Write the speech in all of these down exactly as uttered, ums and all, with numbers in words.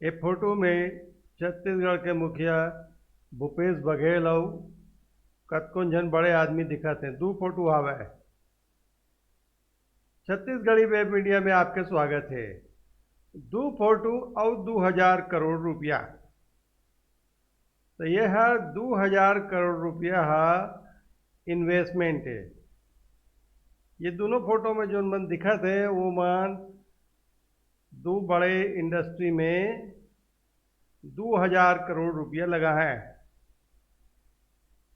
ए photo में छत्तीसगढ़ के मुखिया भूपेश बघेल अउ कतकोन झन बड़े आदमी दिखत हे। दू फोटो हावय। छत्तीसगढ़ी वेब मीडिया में आपके स्वागत हे। दू फोटो अउ दू हजार करोड़ रुपया। तो ये है दू हजार करोड़ रुपया हा इन्वेस्टमेंट है। ये दोनों फोटो में जो मन दिखत है वो मन दो बड़े इंडस्ट्री में दो हजार करोड़ रुपया लगा है।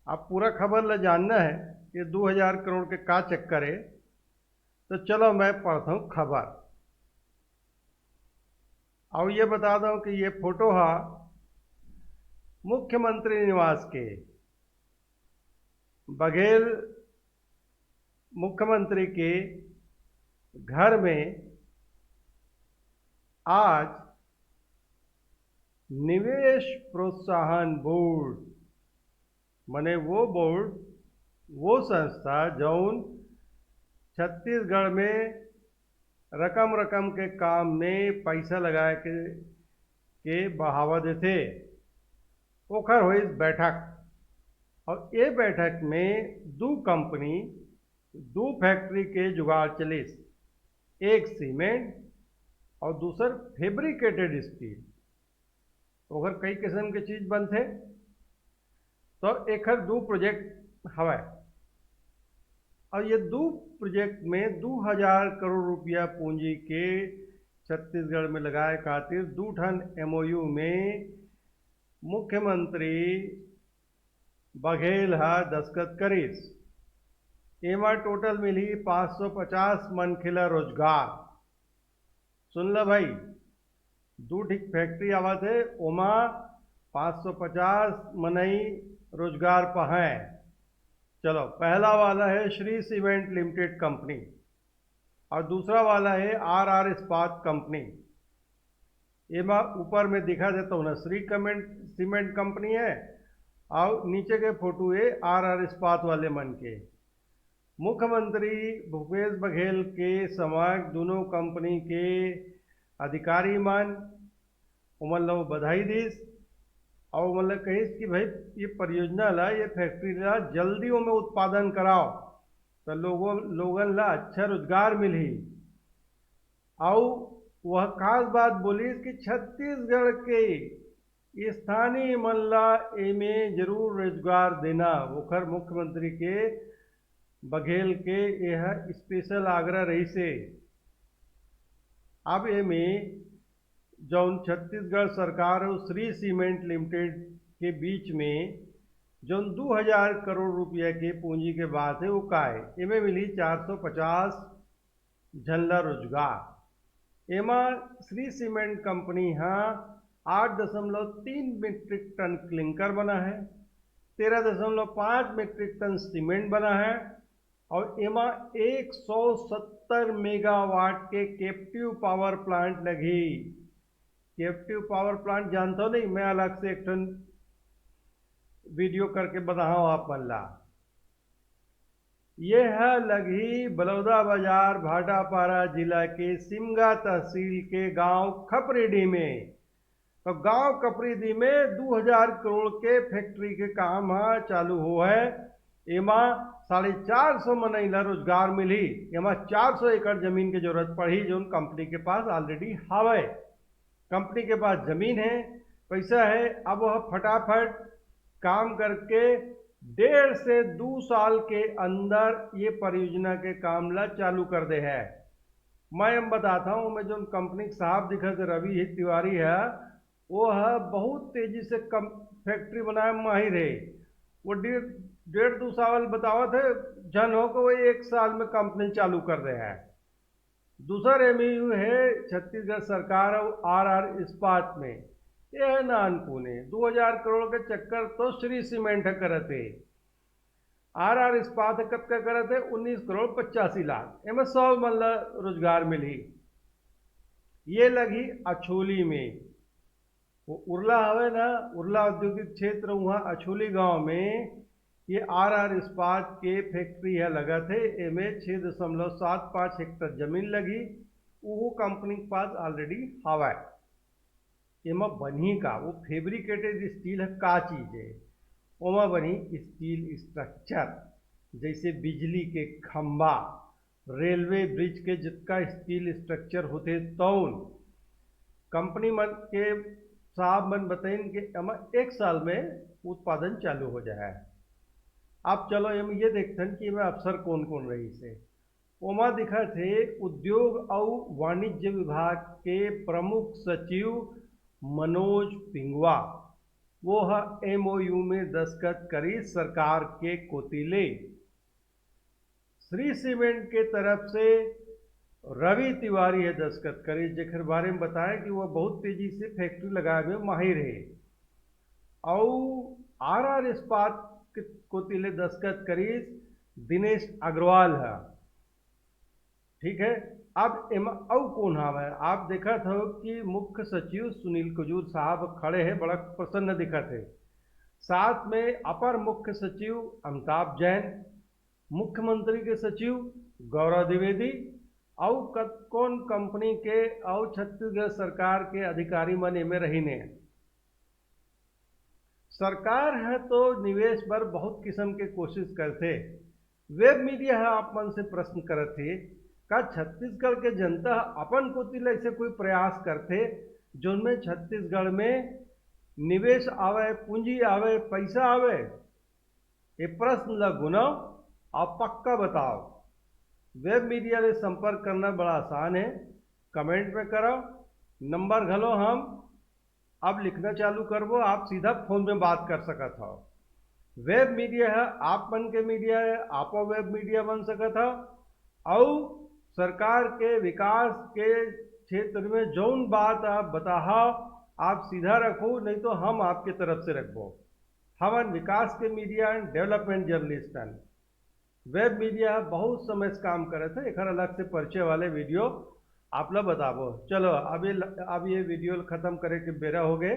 आप पूरा खबर ला जानना है कि दो हजार करोड़ के का चक्कर है, तो चलो मैं पढ़ता हूँ खबर। और ये बता दूं कि ये फोटो हा मुख्यमंत्री निवास के, बघेल मुख्यमंत्री के घर में आज निवेश प्रोत्साहन बोर्ड, माने वो बोर्ड, वो संस्था जौन छत्तीसगढ़ में रकम रकम के काम में पैसा लगाए के, के बढ़ावा देथे, ओखर होइस बैठक। और ये बैठक में दो कंपनी, दो फैक्ट्री के जुगाड़ चलिस, एक सीमेंट और दूसर फेब्रिकेटेड स्टील। ओकर कई किस्म के चीज बनथे। तो एखर दू प्रोजेक्ट हवय। और ये दू प्रोजेक्ट में दू हजार करोड़ रुपया पूंजी के छत्तीसगढ़ में लगाए खातिर दू ठन एमओयू में मुख्यमंत्री बघेल ह दस्तखत करिस। एमा टोटल मिलही पाँच सौ पचास मनखे ल रोजगार। सुन ल भाई, दू ठीक फैक्ट्री आवत हे, ओमा पाँच सौ पचास मनई रोजगार पाहय। चलो, पहला वाला है श्री सीमेंट लिमिटेड कंपनी और दूसरा वाला है आर आर इस्पात कंपनी। एमा ऊपर में दिखा देता हूँ ना, श्री कमेंट सीमेंट कंपनी है और नीचे के फोटो है आर आर इस्पात वाले मन के। मुख्यमंत्री भूपेश बघेल के समक्ष दोनों कंपनी के अधिकारी मन ओमन ला वो बधाई दिस और ओमन ला कहिस कि भाई, ये परियोजना ला, ये फैक्ट्री ला जल्दी ओमे उत्पादन कराओ, तो लोगों, लोगन ला अच्छा रोजगार मिलही। और वह खास बात बोलिस कि छत्तीसगढ़ के स्थानीय मन ला एमे जरूर रोजगार देना, ओखर मुख्यमंत्री के बघेल के यह स्पेशल आग्रह रहिसे। अब एमे जौन छत्तीसगढ़ सरकार और श्री सीमेंट लिमिटेड के बीच में जौन दो हजार करोड़ रुपया के पूंजी के बात है, वो का है? एमे मिली चार सौ पचास झन ला रोजगार। एमा श्री सीमेंट कंपनी हा आठ दशमलव तीन मीट्रिक टन क्लिंकर बना है, तेरह दशमलव पाँच मीट्रिक टन सीमेंट बना है और एमा एक सौ सत्तर मेगावाट के कैप्टिव पावर प्लांट लगही। कैप्टिव पावर प्लांट जानता नहीं, मैं अलग से एक ठन वीडियो करके बताऊँ आप मन ला। ये है लगही बलौदाबाजार भाटापारा जिला के सिमगा तहसील के गांव खपरीडी में। तो गांव खपरीडी में दो हजार करोड़ के फैक्ट्री के काम ह चालू हो है। एमा साढ़े चार सौ मनई ला रोजगार मिलही। एमा चार सौ एकड़ जमीन के जरूरत पड़ही, जोन कंपनी के पास ऑलरेडी हवय। कंपनी के पास जमीन है, पैसा है, अब वह फटाफट काम करके डेढ़ से दो साल के अंदर ये परियोजना के काम ला चालू कर दे है। मैं हम बताता हूँ, मैं जो कंपनी के साहब दिखत रवि तिवारी है, वो है बहुत तेजी से कम फैक्ट्री बनाए माहिर है। वो डेढ़ डेढ़ दो साल बतावत है, झन हो को वो एक साल में कंपनी चालू कर दे है। दूसर एमओयू है छत्तीसगढ़ सरकार और आर आर इस्पात में। ये है नानकुने दो हजार करोड़ के चक्कर तो श्री सीमेंट ह करत है। आर आर इस्पात ह कतका करत है? उन्नीस करोड़ पचासी लाख। एमे सौ मन ला रोजगार मिलही। ये लगही अछोली में, वो उरला हवे ना, उरला औद्योगिक क्षेत्र, वहाँ अछोली गांव में ये आर आर इस्पात के फैक्ट्री है लगत है। एमे छः दशमलव सात पाँच हेक्टर जमीन लगी, वो कंपनी के पास ऑलरेडी हवा है। एमा बनही का? वो फेब्रिकेटेड स्टील ह का चीज है? ओमा बनही स्टील स्ट्रक्चर, जैसे बिजली के खंभा, रेलवे ब्रिज के जितका स्टील स्ट्रक्चर होते तौन। कंपनी मन के साहब मन बताइन कि एमा एक साल में उत्पादन चालू हो जाए। अब चलो एम ये देखथन कि एमा अफसर कौन कौन रही से। ओमा दिखत हे उद्योग अउ वाणिज्य विभाग के प्रमुख सचिव मनोज पिंगुआ। वो ह एमओयू में दस्तखत करिस सरकार के कोति ले। श्री सीमेंट के तरफ से रवि तिवारी ह दस्तखत करिस, जेकर बारे में बताए कि वो बहुत तेजी से फैक्ट्री लगाए में माहिर हे। अउ आरआर इस्पात के कोति ले दस्तखत करिस दिनेश अग्रवाल ह। ठीक है, अब एमा अउ कौन हावय? आप देखत हो कि मुख्य सचिव सुनील कुजूर साहब खड़े हैं, बड़ा प्रसन्न दिखत है। साथ में अपर मुख्य सचिव अमिताभ जैन, मुख्यमंत्री के सचिव गौरव द्विवेदी, अउ कतकोन कंपनी के अउ छत्तीसगढ़ सरकार के अधिकारी मन एमे रहिन हे। सरकार ह तो निवेश बर बहुत किस्म के कोशिश करथे। वेब मीडिया ह आप मन से प्रश्न करत हे, का छत्तीसगढ़ के जनता ह अपन कोति ले ऐसे कोई प्रयास करथे, जोन में छत्तीसगढ़ में निवेश आवे, पूंजी आवे, पैसा आवे? ये प्रश्न ल गुनव अउ पक्का बताव। वेब मीडिया ले संपर्क करना बड़ा आसान है, कमेंट में करव। नंबर घलो हम अब लिखना चालू करबो, आप सीधा फोन में बात कर सकत हव। वेब मीडिया है, आप मन के मीडिया है, आपो वेब मीडिया बन सकत हव। अउ सरकार के विकास के क्षेत्र में जौन बात आप बताहा, आप सीधा रखो, नहीं तो हम आपके तरफ से रखबो। हमन विकास के मीडिया एंड डेवलपमेंट जर्नलिस्ट हन। वेब मीडिया बहुत समय से काम करत हे, एकर अलग से परिचय वाले वीडियो आप ला बताबो। चलो, अब ये, अब ये वीडियो खत्म करे के बेरा हो गए।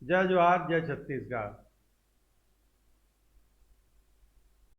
जय जोहार, जय छत्तीसगढ़।